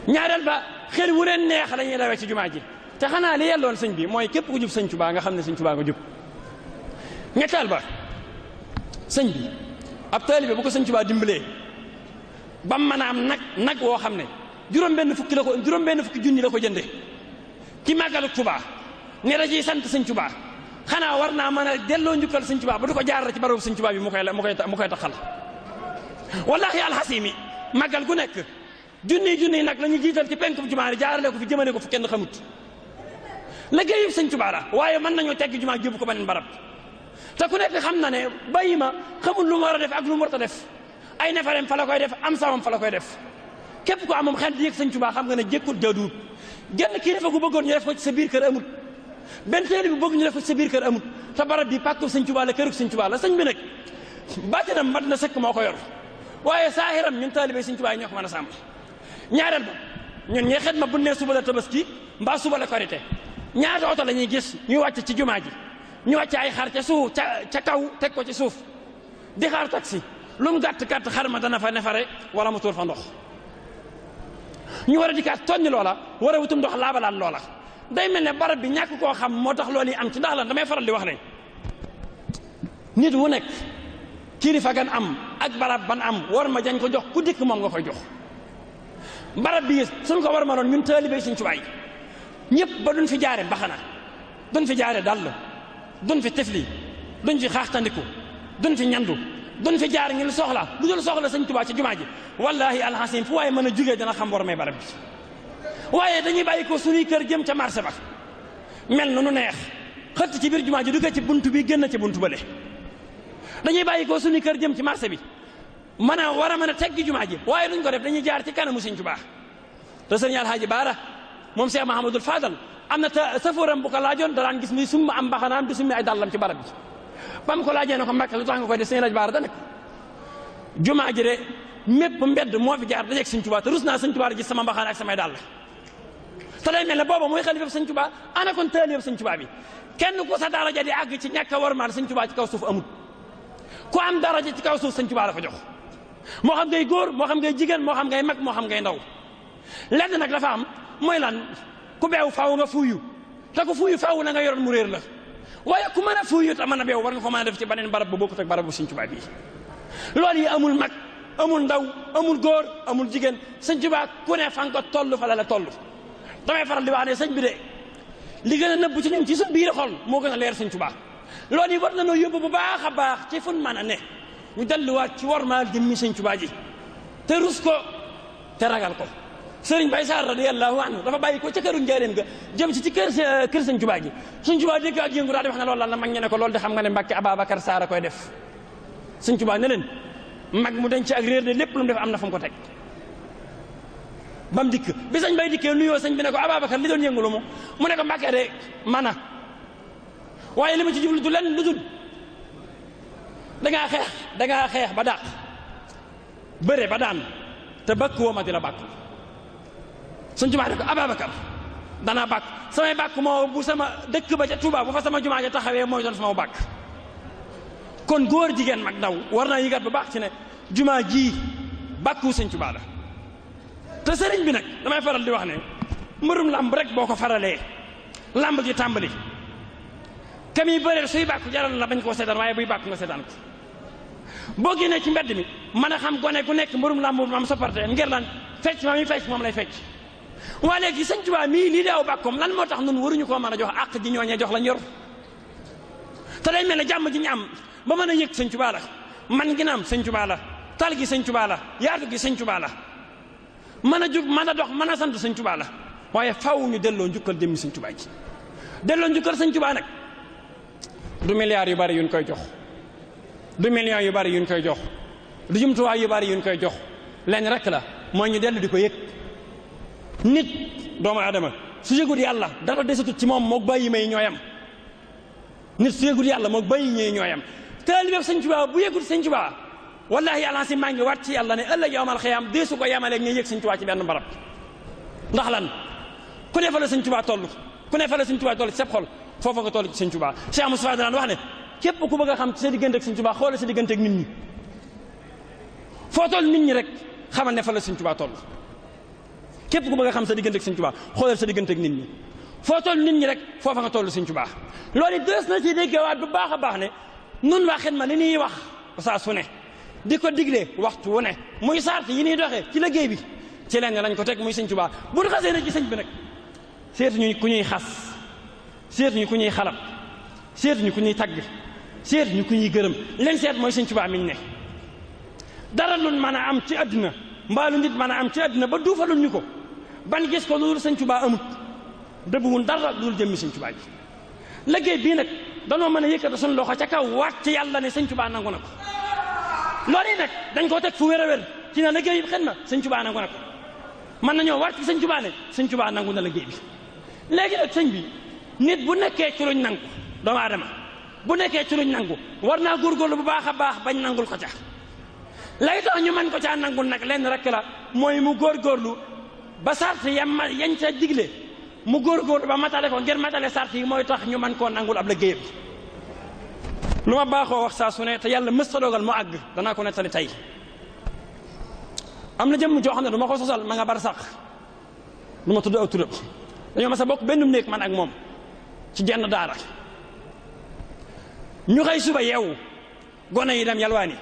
ñaareel ba xel wu leen neex dañuy dawee ci jumaa ji te xanaa li yelloon sëñ bi mooy képp ku jub Sëñ Tuubaa nga xam ne Sëñ Tuubaa nga jub ñetteel ba sëñ bi ab taalibe bu ko Sëñ Tuubaa dimbalee ba mu mën a am nag woo xam ne juróom benn fukki junni la ko jënde ci màggalu Tuubaa ne da ciy sant sëñ Tuubaa xanaa war naa mën a delloo njukkal sëñ Tuubaa ba du ko jaar ci barabu sëñ Tuubaa bi mu koy taxal wallahi alxasimi màggal gu nekk junniy nag la ñu jiital ci penku jumaa jaarale ko fi jëmale ko fu kenn xamut liggéeyu sëñ Tuubaa la waaye mën nañoo tegg jumaa jóbbu ko beneen barab te ku nekk xam na ne bàyyi ma xamul lu mu war a def ak lu mu war a def ay neferem fa la koy def am samam fa la koy def képp ko amum xel di yëg sëñ Tuubaa xam nga ne jékkul jaaduwut genn kilifa gu bëggoon ñu def ko ci sa biir kër amut benn téere bi bëgg ñu def ko ci sa biir kër amut te barab bi pàkku sëñ Tuubaa la këruk sëñ Tuubaa la sëñ bi nag baatinam mat na sëkk moo ko yor waaye saahiram ñun taalibe sëñ Tuubaa yi ñoo ko mën a sàmm ñaareel ba ñun ñi xet ma bu ne suba la tabaski mbaa suba la korite ñaata oto la ñuy gis ñuy wàcc ci jumaa ji ñu wàcc ay xar ca suuf ca kaw teg ko ci suuf di xaar taxi lu mu gàtt xar ma dana fa nefare wala mu tuur fa ndox ñu war a dikkaat tonni loola war a wutum ndox laabalaat loola day mel ne barab bi ñàkk koo xam moo tax loolu yi am ci ndax lan damay faral di wax ne nit wu nekk kilifa gan am ak barab ban am war ma jañ ko jox ku dikk moom nga koy jox barab bi suñ ko war ma doon ñun taalibe Sëñ Tuubaa ñëpp ba duñ fi jaare mbaxana duñ fi jaare dàll duñ fi tifli duñ fi xaaxtandiku duñ fi ñandu duñ fi jaar ngir soxla lu dul soxla Sëñ Tuubaa ci jumaa ji wallahi alxasim fu waaye mën a jugee dana xam war may barab bi waaye dañuy bàyyi ko suñuy kër jëm ca marché ba mel na nu neex xëtt ci biir jumaa ji duggee ci buntu bi génn ci buntu bële dañuy bàyyi ko suñuy kër jëm ci marché bi mën a war a mën a teggi jumaa ji waaye duñ ko def dañuy jaar ci kanamu Sëñ Tuubaa te sëriñ Alhaaji Baara moom Cheikh Mahamadul Fadal am na safooram bu ko laajoon daraan gis muy summa am mbaxanaam di summi ay dàllam ci barab bi ba mu ko laajee ne ko Mbàkke lu tax nga koy def sëriñ Alhaaji Baara da nekk jumaa ji de mépp mbedd moo fi jaar dajeeg Sëñ Tuubaa te rus naa Sëñ Tuubaa gis sama mbaxana ak samay dàll te day mel ne booba mooy xalifa Sëñ Tuubaa ana kon taalibe Sëñ Tuubaa bi kenn ku sa daraja di àgg ci ñàkk a warmaal Sëñ Tuubaa ci kaw suuf amut ku am daraja ci kaw suuf Sëñ Tuubaa la ko jox moo xam ngay góor moo xam ngay jigéen moo xam ngay mag moo xam ngay ndaw lenn nag dafa am mooy lan ku beew faaw nga fuuyu te ku fuuyu faaw na nga yoroon mu réer la waaye ku mën a fuuyu te mën a beew war nga ko mën a def ci beneen barab bu bokkut ak barab bu Sëñ Tuubaa bii loolu yi amul mag amul ndaw amul góor amul jigéen Sëñ Tuubaa ku ne fa nga ko toll fa la toll damay faral di wax ne sëñ bi de li gën a nëbb ci ñun ci suñ biir xol moo gën a leer Sëñ Tuubaa loolu yi war nañoo yóbbu bu baax a baax ci fun mën a ne ñu delluwaat ci wormaal jëmmi Sëñ Tuubaa ji te rus ko te ragal ko sëriñ Bay Saar radiyallahu anhu dafa bàyyi ko ca këru njaareem ga jëm ci kër Sëñ Tuubaa gi Sëñ Tuubaa dégg ak yëngu daal di wax ne loolu lan la mag ñe ne ko loolu de xam nga ne Mbàkke Ababacar Saar a koy def Sëñ Tuubaa ne leen mag mu denc ak réer de lépp lu mu def am na fu mu ko teg ba mu dikk bi sëñ Bay dikkee nuyoo sëñ bi ne ko Ababacar li doon yëngu lu mu ne ko Mbàkke de mana waaye li ma ci jublu du lenn lu dul dangaa xeex ba dàq bëre ba daan te bakk woo ma di la bàkk Sëñ Tuubaa ne ko Ababacar danaa bàkk samay bàkk moo bu sama dëkk ba ca Touba bu fa sama jumaa ja taxawee mooy doon sama bàkk kon góor jigéen mag ndaw war naa yëgaat bu baax ci ne jumaa ji bàkku Sëñ Tuubaa la te sëriñ bi nag damay faral di wax ne mbërum làmb rek boo ko faralee làmb gi tàmbali kam yi bëreel suy bàkku jaral la bañ koo seetaan waaye buy bàkku nga seetaan ko boo génnee ci mbedd mi mën a xam gone ku nekk mbërum làmb bu am sopparte ngir lan fecc ma mi fecc moom lay fecc waa léegi Sëñ Tuubaa mii lii daaw bàkkoom lan moo tax nun waruñu koo mën a jox àq ji ñooñee jox lañ yor te day mel ne jàmm ji ñu am ba mën a yëg Sëñ Tuubaa la man gi na am Sëñ Tuubaa la tal gi Sëñ Tuubaa la yaatu gi Sëñ Tuubaa la mën a jug mën a dox mën a sant Sëñ Tuubaa la waaye faaw ñu delloo njukkal jëmmi Sëñ Tuubaa ji delloo njukkal Sëñ Tuubaa nag du milliards yu bari yuñ koy jox du millions yu bari yuñ koy jox du jumtuwaay yu bari yuñ koy jox leen rek la mooy ñu dellu di ko yëg nit doomu aadama su yëgut yàlla dara desatut ci moom moog bàyyi may ñooyam nit su yëgut yàlla moog bàyyi ñooy ñooyam taalibe Sëñ Tuubaa bu yëgut Sëñ Tuubaa wallahi yàlla si maa ngi waat ci yàlla ne ëllëg yawmal xiyaam deesu ko yemaleeg ñuy yëg Sëñ Tuubaa ci benn barab ndax lan ku ne fa la Sëñ Tuubaa toll ku ne fa la Sëñ Tuubaa toll ci sab xol foofa nga toll ci Sëñ Tuubaa Cheikh Moustapha daan wax ne képp ku bëgg a xam ci sa diggante ak Sëñ Tuubaa xoolal sa diggante ak nit ñi foo toll nit ñi rek xamal ne fa la Sëñ Tuubaa toll képp ku bëgg a xam sa diggante ak Sëñ Tuubaa xoolal sa diggante ak nit ñi foo toll nit ñi rek foofa nga toll Sëñ Tuubaa loolu des na ci déggewaat bu baax a baax ne nun waa Xidma li ñuy wax saa su ne di ko digle waxtu wu ne muy sart yi ñuy doxee ci liggéey bi ci lenn lañ ko teg muy Sëñ Tuubaa bu ñu xasee ne ci sëñ bi nag seetuñu ku ñuy xas seetuñu ku ñuy xalab seetuñu ku ñuy tagg seetuñu ku ñuy gërëm leen seet mooy sëñ Tuubaa miñ ne dara lu mën a am ci àdduna mbaalu nit mën a am ci àdduna ba duufalul ñu ko ban gis ko loolu sëñ Tuubaa amut dëbbuwun dara loolu jëmmi sëñ Tuubaa ji liggéey bii nag danoo mën a yëkkati suñu loxo ca kaw waat ci yàlla ne sëñ Tuubaa nangu na ko loolu yi nag dañ koo teg fu wér a wér ci ne liggéey bi xen na sëñ Tuubaa nangu na ko mën nañoo waat ci sëñ Tuubaa ne sëñ Tuubaa nangu na liggéey bi léegi nag sëñ bi nit bu nekkee ci luñ nangu doomu aadama bu nekkee ci luñ nangu war naa góorgóorlu bu baax a baax bañ nangul ko ca lay tax ñu mën ko caa nangul nag lenn rek la mooy mu góorgóorlu ba sart yañ ca digle mu góorgóorlu ba matale ko ngir matale sart yi mooy tax ñu mën koo nangul ab liggéey bi lu ma baaxoo wax saa su ne te yàlla mës ta dogal mu àgg danaa ko nettali tey am na jëmm joo xam ne du ma ko sosal ma nga bar sax du ma tudd aw turam dañoo ma sa bokk benn néeg man ak moom ci jenn daara ñu xëy suba yeewu gone yi dem yalwaani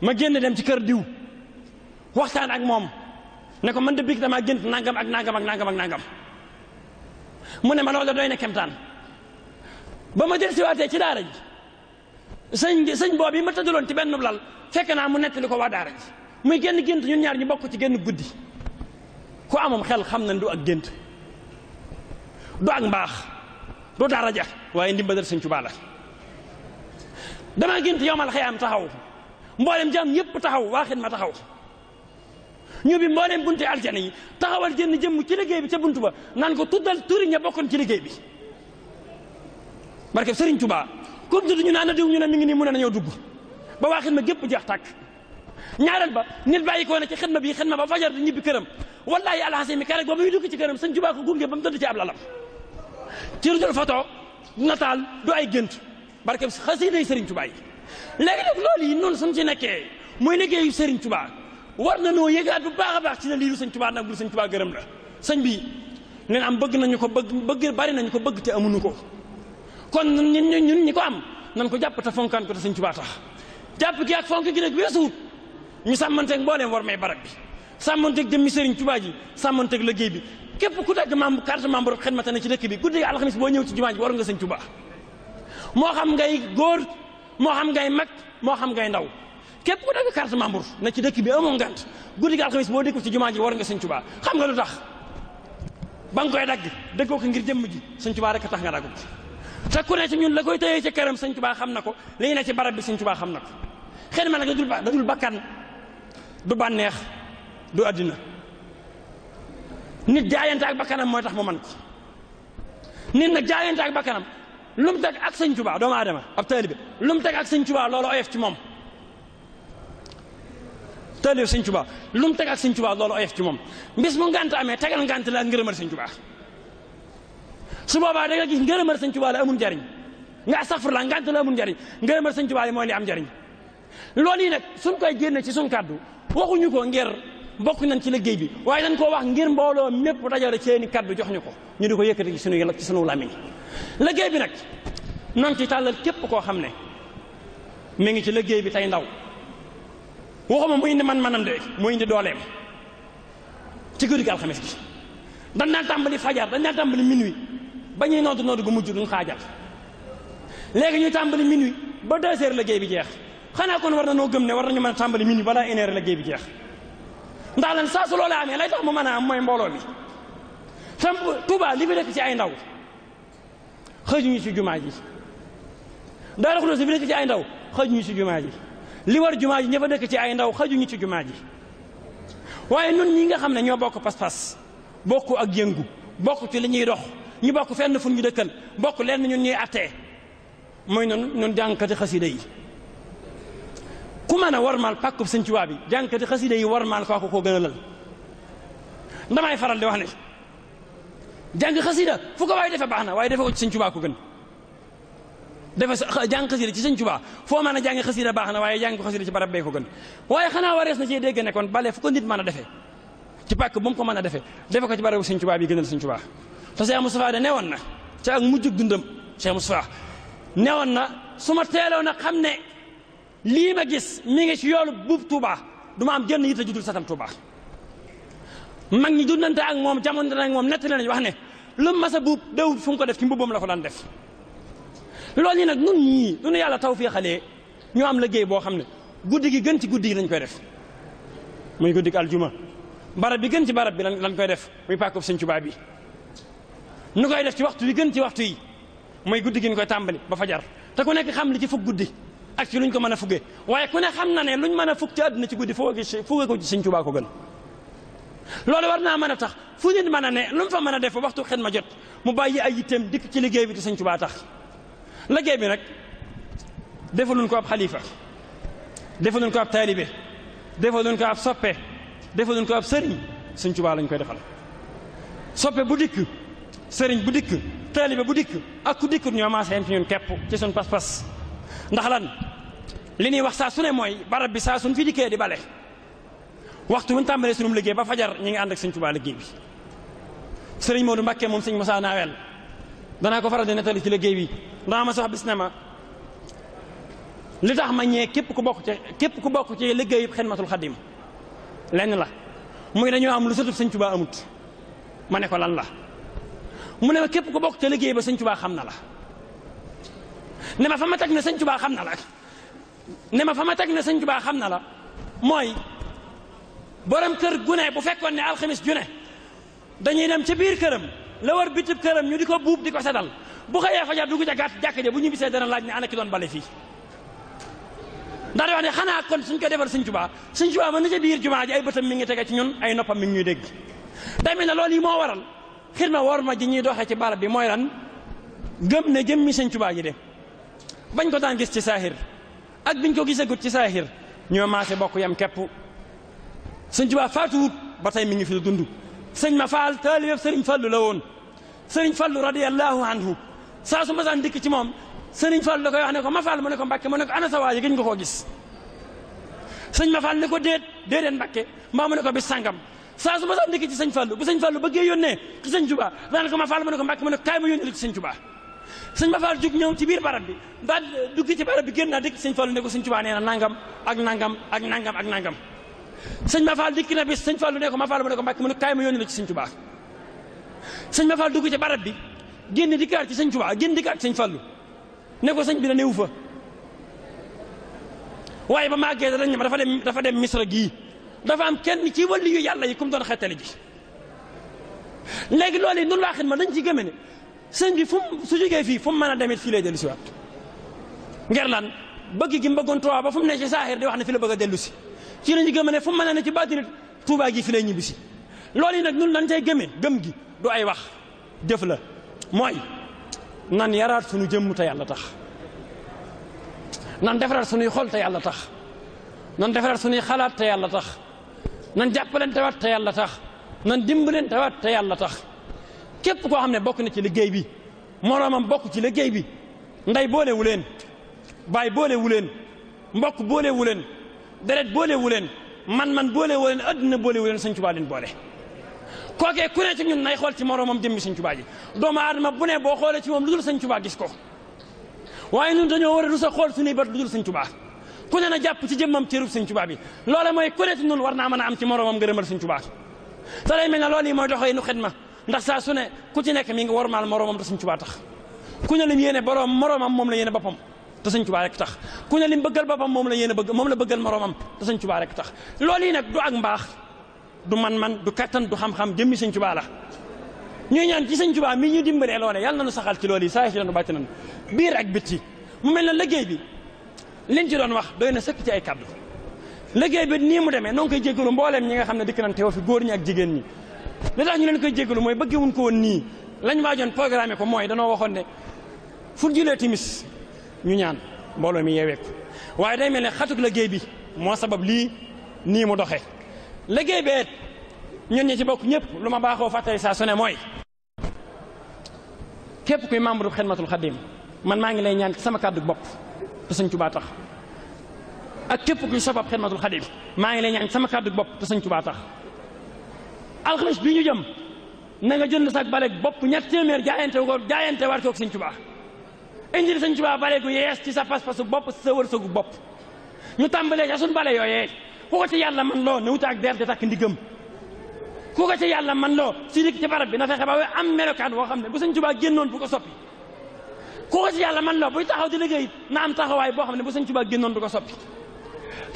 ma génn dem ci kër diw waxtaan ak moom ne ko man de biig damaa gént nangam ak nangam ak nangam ak nangam mu ne ma loolu doy na kemtaan ba ma del siwaatee ci daara ji sëñ boobu yi ma tëddaloon ci benn lal fekk naa mu nettali ko waa daara ji muy génn gént ñun ñaar ñu bokk ci génn guddi ku amum xel xam na du ak gént du ak mbaax du daraja waaye ndimbalal sëñ Tuubaa la damaa gént yowmal xiyaam taxaw mboolem jaam ñëpp taxaw waa Xidma taxaw ñu bi mboolem bunte aljana yi taxawal génn jëmm ci liggéey bi ca buntu ba naan ko tuddal turi ña bokkoon ci liggéey bi barke Sëriñ Tuubaa comme tudd ñu naan na diw ñu ne mi ngi nii mu ne nañoo dugg ba waa Xidma gépp jeex tàkk ñaareel ba nit bàyyi ko ne ci Xidma bi Xidma ba fajar di ñibbi këram wallaahi alxasi mi keroog ba muy dugg ci këram Sëñ Tuubaa ko gunge ba mu tëdd ci ab lalam ci rudul photo nataal du ay gént barke xasiiday Sëriñ Tuubaa yi léegi nag loolu yi noonu suñ ci nekkee muy liggéeyu Sëriñ Tuubaa war na noo yëgaat bu baax a baax ci ne lii lu Sëñ Tuubaa nag lu Sëñ Tuubaa gërëm la sëñ bi nen am bëgg nañu ko bëgg bari nañu ko bëgg te amuñu ko kon ñun ñi ko am nan ko jàpp te fonkaan ko te Sëñ Tuubaa tax jàpp gi ak fonk gi nag weesuwut ñu sàmmanteeg mbooleem war may barab bi sàmmanteeg jëmmi Sëriñ Tuubaa ji sàmmanteeg liggéey bi képp ku dagg membre carte membre Xidma ne ci dëkk bi guddi alxamis boo ñëw ci jumaa ji war nga Sëñ Tuubaa moo xam ngay góor moo xam ngay mag moo xam ngay ndaw képp ku dagg carte membre na ci dëkk bi amoo ngant guddi gi alxamis boo dëkkul ci jumaa ji war nga Sëñ Tuubaa xam nga lu tax ba nga koy dagg dëggoo ko ngir jëmm ji Sëñ Tuubaa rek a tax nga dagg ko te ku ne ci ñun la koy tëyee ci këram Sëñ Tuubaa xam na ko li ne ci barab bi Sëñ Tuubaa xam na ko Xidma nag da dul bakkan du bànneex du àddina nit jaayante ak bakkanam mooy tax mu man ko nit nag jaayante ak bakkanam lu mu teg ak Sëñ Tuubaa doomu aadama ab taalibe lu mu teg ak Sëñ Tuubaa loolu oyof ci moom taalibe Sëñ Tuubaa lu mu teg ak Sëñ Tuubaa loolu oyof ci moom bis mu ngant amee tegal ngant la ak ngërëmal Sëñ Tuubaa su boobaa da nga gis ngërëmal Sëñ Tuubaa la amul njariñ nga astafurlah ngant la amul njariñ ngërëmal Sëñ Tuubaa yi mooy li am njariñ loolu yi nag suñ koy génne ci suñ kàddu waxuñu ko ngir bokk nañ ci liggéey bi waaye dañ koo wax ngir mbooloo mépp dajale seeni kàddu jox ñu ko ñu di ko yëkkati ci sunu làmmiñ liggéey bi nag noonu ci tàllal képp koo xam ne mi ngi ci liggéey bi tey ndaw waxuma mu indi man-manam de mu indi dooleem ci guddi gi alxames gi dañ daan tàmbali fajar dañ daan tàmbali minuit ba ñuy noodu gu mujj duñ xaajal léegi ñuy tàmbali minuit ba 2 heures liggéey bi jeex xanaa kon war na noo gëm ne war nañu mën a tàmbali minuit balaa 1 heure liggéey bi jeex ndax lan saa su loola amee lay tax mu mën a am mooy mbooloo mi tam Touba li fi nekk ci ay ndaw xëjuñu ci jumaa ji Daaru Xudoos li fi nekk ci ay ndaw xëjuñu ci jumaa ji li war jumaa ji ña fa dëkk ci ay ndaw xëjuñu ci jumaa ji waaye nun ñi nga xam ne ñoo bokk pas-pas bokk ak yëngu bokk ci li ñuy dox ñu bokk fenn fu ñu dëkkal bokk leen ñun ñuy attee mooy nun jàngkati xasida yi ku mën a warmaal pàkkub Sëñ Tuubaa bi jàngkati xasida yi warmaal kooku koo gën a lal damay faral di wax ne jàng xasida fu ko waaye defe baax na waaye defe ko ci Sëñ Tuubaa ko gën defe jàng xasida ci Sëñ Tuubaa foo mën a jàng xasida baax na waaye jàng ko xasida ci barab bee ko gën waaye xanaa warees na cee dégg ne kon bale fu ko nit mën a defee ci pàkk bu mu ko mën a defee defe ko ci barabu Sëñ Tuubaa bi gënal Sëñ Tuubaa te Cheikh Moustapha de newoon na ca ak mujjug dundam Cheikh Moustapha newoon na su ma teeloon a xam ne lii ma gis mi ngi ci yoolu buub Touba du ma am jënn yitte ju dul satam Touba mag ñi dundante ak moom jamono ak moom nettali nañu wax ne lu mas a buub dawut fu mu ko def ci mbubbam la ko daan def loolu yi nag nun ñii du nu yàlla tawfiixalee ñu am liggéey boo xam ne guddi gi gën ci guddi gi lañ koy def muy guddi gi aljuma barab bi gën ci barab bi lañ koy def muy pàkkub Sëñ Tuubaa bi nu koy def ci waxtu bi gën ci waxtu yi mooy guddi gi ñu koy tàmbali ba fajar te ku nekk xam li ci fukk guddi ak ci luñ ko mën a fuggee waaye ku ne xam na ne luñ mën a fukk ci àdduna ci guddi fugge ko ci Sëñ Tuubaa ko gën loolu war naa mën a tax fu nit mën a ne lu mu fa mën a def ba waxtu xet ma jot mu bàyyi ay yitteem dikk ci liggéey bi te Sëñ Tuubaa tax liggéey bi nag defaluñ ko ab xalifa defaluñ ko ab taalibe defaluñ ko ab soppe defaluñ ko ab sëriñ Sëñ Tuubaa lañ koy defal soppe bu dikk sëriñ bu dikk taalibe bu dikk ak ku dikkut ñoo maase yem ci ñun kepp ci suñ pas-pas ndax lan li ñuy wax saa su ne mooy barab bi saa suñ fi dikkee di bale waxtu bu ñu tàmbalee sunum liggéey ba fajar ñi ngi ànd ak Sëñ Tuubaa liggéey bi sëriñ Modou Mbacké moom Sëñ Moussa Nawel danaa ko faral di nettali ci liggéey bi daa ma sax bis ne ma li tax ma ñee képp ku bokk ci liggéey Xidmatul Xadim lenn la muy dañoo am lu sotub Sëñ Tuubaa amut ma ne ko lan la mu ne ma képp ku bokk ci liggéey ba Sëñ Tuubaa xam na la ne ma fa ma teg ne Sëñ Tuubaa xam na la ne ma fa ma teg ne Sëñ Tuubaa xam na la mooy borom kër gune bu fekkoon ne alxamis june dañuy dem ca biir këram la war bitib këram ñu di ko buub di ko sedal bu xëyee fajar dugg ca jàkk ja bu ñu bisee dana laaj ne ana ki doon bale fii ndax di wax ne xanaa kon suñ ko defal Sëñ Tuubaa mën na ca biir jumaa ji ay bëtam mi ngi tege ci ñun ay noppam mi ngi ñuy dégg tamit na loolu yi moo waral xidma war ma ji ñuy doxee ci barab bi mooy lan gëm ne jëmmi Sëñ Tuubaa ji de bañ ko daan gis ci saahir ak biñ ko gisagut ci saahir ñoo maase bokk yam képp Sëñ Tuubaa faatuwut ba tey mi ngi fi dund sëñ ma faal taalibe sëriñ Fallu la woon sëriñ Fallu radiyallahu anhu saa su ma saan dikk ci moom sëriñ Fallu da koy wax ne ko ma faal mu ne ko Mbàkke mu ne ko ana sa waa ji gëñ nga koo gis sëñ ma faal ne ko déedéet Mbàkke mbaa mu ne ko bis sàngam saa su ma saan dikk ci sëñ Fallu bu sëñ Fallu bëggee yónnee ci Sëñ Tuubaa daan ko ma faal mu ne ko Mbàkke mu ne ko kaay ma yónnee la ci Sëñ Tuubaa sëñ ma faal jug ñëw ci biir barab bi daal dugg ci barab bi génn naa dikk sëñ Fallu ne ko Sëñ Tuubaa nee na nangam ak nangam ak nangam ak nangam sëñ ma faal dikk na bis sëñ Fallu ne ko ma faal mu ne ko Mbàkke mu ne kaay ma yónni la ci Sëñ Tuubaa sëñ ma faal dugg ci barab bi génn dikkaat ci Sëñ Tuubaa génn dikkaat ci sëñ Fallu ne ko sëñ bi na néew fa waaye ba màggee dañ ma dafa dem Misra gii dafa am kenn ci wàllu yu yàlla yi comme doon xettali ji léegi loolu yi nun waa Xidma dañ ci gëme ne sëñ bi su jógee fii fu mu mën a demit fii lay dellu si waat ngir lan bëgg gi mu bëggoon Tuubaa ba fu mu ne ci saaxir di wax ne fi la bëgg a dellu si ci lañu gëme ne fu mu mën a ne ci baatinit Tuubaa gi fi lay ñibbi si loolu yi nag nun dañ cay gëme gëm gi du ay wax jëf la mooy nan yaraat suñu jëmm te yàlla tax nan defaraat suñuy xol te yàlla tax nan defaraat suñuy xalaat te yàlla tax nan jàppalante waat te yàlla tax nan dimbalante waat te yàlla tax képp koo xam ne bokk na ci liggéey bi moroomam bokk ci liggéey bi ndey boolewu leen baay boolewu leen mbokk boolewu leen deret boolewu leen man boolewu leen adduna boolewu leen Sëñ Tuubaa leen boole kookee ku ne ci ñun nay xool ci moroomam jëmmi Sëñ Tuubaa ji doomu aadama bu ne boo xoolee ci moom lu dul Sëñ Tuubaa gis ko waaye ñun dañoo war a rus a xool suñuy bët lu dul Sëñ Tuubaa ku ne na jàpp ci jëmmam cërub Sëñ Tuubaa bi loola mooy ku ne ci ñun war naa mën a am ci moroomam ngërëmal Sëñ Tuubaa te lay mel ne loolu yi mooy doxee nu Xidma ndax saa su ne ku ci nekk mi ngi wormaal moroomam te Sëñ Tuubaa tax ku ne lim yéene moroomam moom la yéene boppam te Sëñ Tuubaa rek tax ku ne lim bëggal boppam moom la bëggal moroomam te Sëñ Tuubaa rek tax loolu yi nag du ak mbaax du man du kattan du xam-xam jëmmi Sëñ Tuubaa la ñuy ñaan ci Sëñ Tuubaa mi ñu dimbalee loole yàlla nañu saxal ci loolu yi saa ci doon bàcc nañu biir ak bitti mu mel ne liggéey bi liñ ci doon wax doy na sëkk ci ay kaddu liggéey bi nii mu demee noo ngi koy jéggalu mbooleem ñi nga xam ne dikk nañ teew fi góor ñi ak jigéen ñi li tax ñu leen koy jéggalu mooy bëggewuñ ko woon nii lañ waajoon programme ko mooy danoo waxoon ne fu julee timis ñu ñaan mbooloo mi yeeweeku waaye day mel ne xatuk liggéey bi moo sabab lii nii mu doxee liggéey beet ñun ñi ci bokk ñëpp lu ma baaxoo fàttali saa su ne mooy képp kuy membre bu Xidmatul Xadim man maa ngi lay ñaan sama kàddu bopp te Sëñ Tuubaa tax ak képp kuy sabab Xidmatul Xadim maa ngi lay ñaan sama kàddu bopp te Sëñ Tuubaa tax alxames bii ñu jëm na nga jënd sax bale bopp ñett téeméer jaayante waat koog Sëñ Tuubaa indil Sëñ Tuubaa bale gu yees ci sa pas-pasu bopp sa wërsëgu bopp ñu tàmbalee ca suñ bale yooyee ku ko ci yàlla man loo ne wuta ak der di takk ndigam ku ko ci yàlla man loo si dikk ci barab bi na fexe ba am melokaan woo xam ne bu Sëñ Tuubaa génnoon bu ko soppi ku ko ci yàlla man loo buy taxaw di liggéey na am taxawaay boo xam ne bu Sëñ Tuubaa génnoon du ko soppi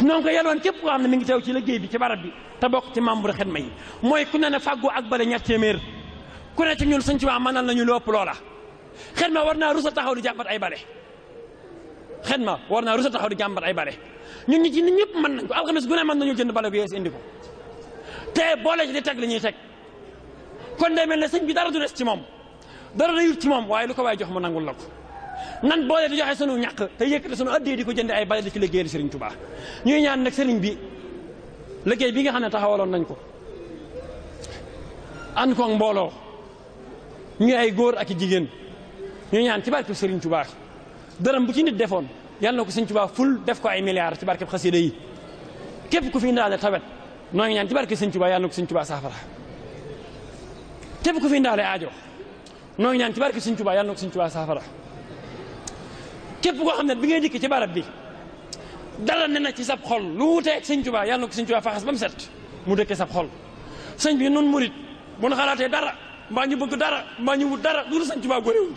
noonu ko yelwoon képp koo xam ne mi ngi teew ci liggéey bi ci barab bi te bokk ci membre xidma yi mooy ku ne ne fàggu ak bale ñett téeméer ku ne ci ñun Sëñ Tuubaa mënal nañu lu ëpp loola xidma war naa rusa taxaw di jàmbat ay bale xidma war naa rusa taxaw di jàmbat ay bale ñun ñi ci nit ñëpp mën nañ ko alxames gu ne mën nañu jënd bale gu yees indi ko te boole ci di teg li ñuy teg kon day mel ne sëñ bi dara du des ci moom dara dayut ci moom waaye lu ko waay jox mu nangul la ko nan boole di joxe sunu ñàq te yëkkati sunu addee di ko jënde ay bale di ci liggéeyal Sëriñ Tuubaa ñuy ñaan nag sëriñ bi liggéey bi nga xam ne taxawaloon nañ ko ànd ko mbooloo ñu ay góor ak i jigéen ñuy ñaan ci barke Sëriñ Tuubaa dërëm bu ci nit defoon yàlla na ko Sëriñ Tuubaa ful def ko ay milliards ci barke xasida yi képp ku fi indaale tawet noo ngi ñaan ci barke Sëriñ Tuubaa yàlla na ko Sëriñ Tuubaa saafara képp ku fi indaale aajo noo ngi ñaan ci barke Sëriñ Tuubaa yàlla na ko Sëriñ Tuubaa saafara képp koo xam ne bi ngay dikk ci barab bi dara ne na ci sab xol lu wuteeg Sëriñ Tuubaa yàlla na ko Sëriñ Tuubaa faxas ba mu set mu dëkkee sab xol sëñ bi nun murit bu nu xalaatee dara mbaa ñu bëgg dara mbaa ñu wut dara loolu Sëriñ Tuubaa góorewul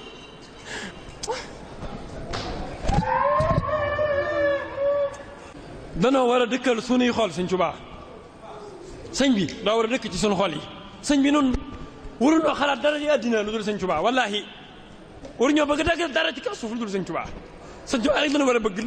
danoo war a dëkkal sunuy xol Sëriñ Tuubaa sëñ bi daa war a dëkk ci sunu xol yi sëñ bi nun waruñoo xalaat dara ci àddina lu dul Sëriñ Tuubaa wallaahi waruñoo bëgg dara ci kaw suuf lu dul Sëriñ Tuubaa Sëriñ Tuubaa rek dana war a bëgg